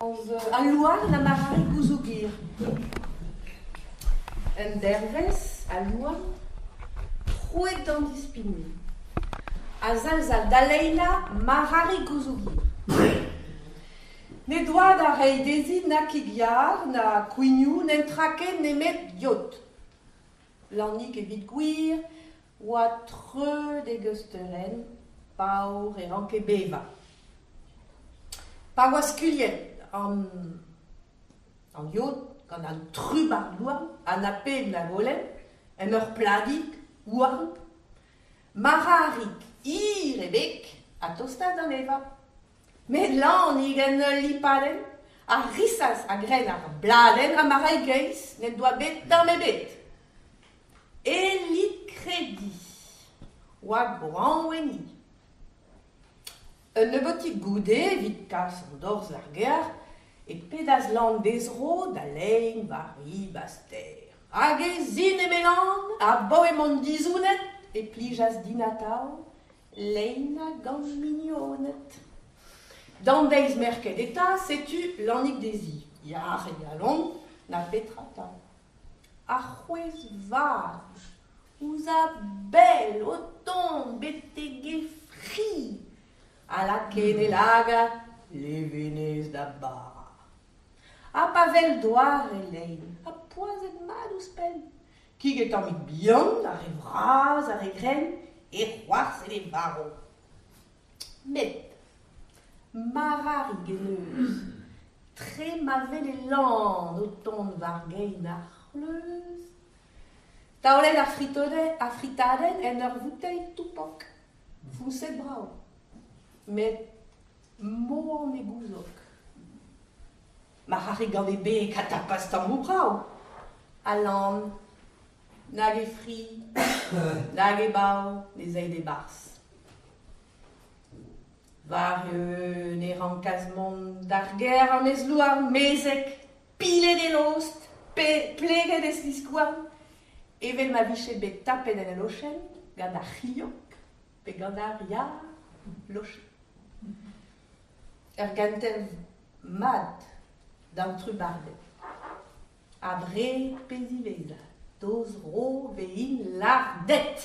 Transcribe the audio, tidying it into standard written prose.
Al louarn ha Marc'harid Gouzougir. Un dervezh, al louarn, troet d'an dispign, a zalzal da leinañ Marc'harid Gouzougir. N'he doa da reiñ dezhi na kig-yar, na kouignoù, netra ken nemet yod. Lannig evit gwir oa treut e geusteurenn, paour e ranke bevañ. Pa oa skuilhet an an yod gant an trubard louarn ha na ped na golenn en ur pladig houarn, Marc'harid hir e beg a tostaas d'an evañ. Met Lanig en ul lipadenn a risas a-grenn ar bladenn ha Marc'harid gaezh n'en doa bet tamm ebet. Ellit krediñ oa goañv enni. Un nebeudig goude, evit kas an dorzh d'ar gêr, e pedas Lan d'he zro da lein war ribl ar stêr. Hag ez in, eme Lan, abaoe m'on dizounet e plijas din atav leinañ gant mignoned. D'an deiz merket eta, setu Lanig dezhi, yac'h e galon, na petra 'ta. Ar c'hwezh vat ouzh a-bell o tont betek e fri a lakae en e lagad levenez da barañ. Ha pa wel doare lein ha poazhet mat ouzhpenn, kig e tammig bihan, ar re vras, ar re grenn, e c'hoarzh en e varv. Met Marc'harid en deus, tre ma wele Lan o tont war gein ar c'hleuz, taolet ar ar fritadenn en ur voutailh toupok, foñset brav, met moan e gouzog. Marc'harid gant he beg a tapas tammoù brav, ha Lan nag e fri, nag e bav ne zay e-barzh. War-eeun e rankas mont d'ar gêr an ez-louarn mezeg, pilet e lost, pleget e ziskouarn, evel ma vije bet tapet en e lochenn gant ar c'hilhog pe gant ar yar lochenn. Ur gentel mat d'an trubarded. Abred pe ziwezhat, d'o zro 'vezint lardet.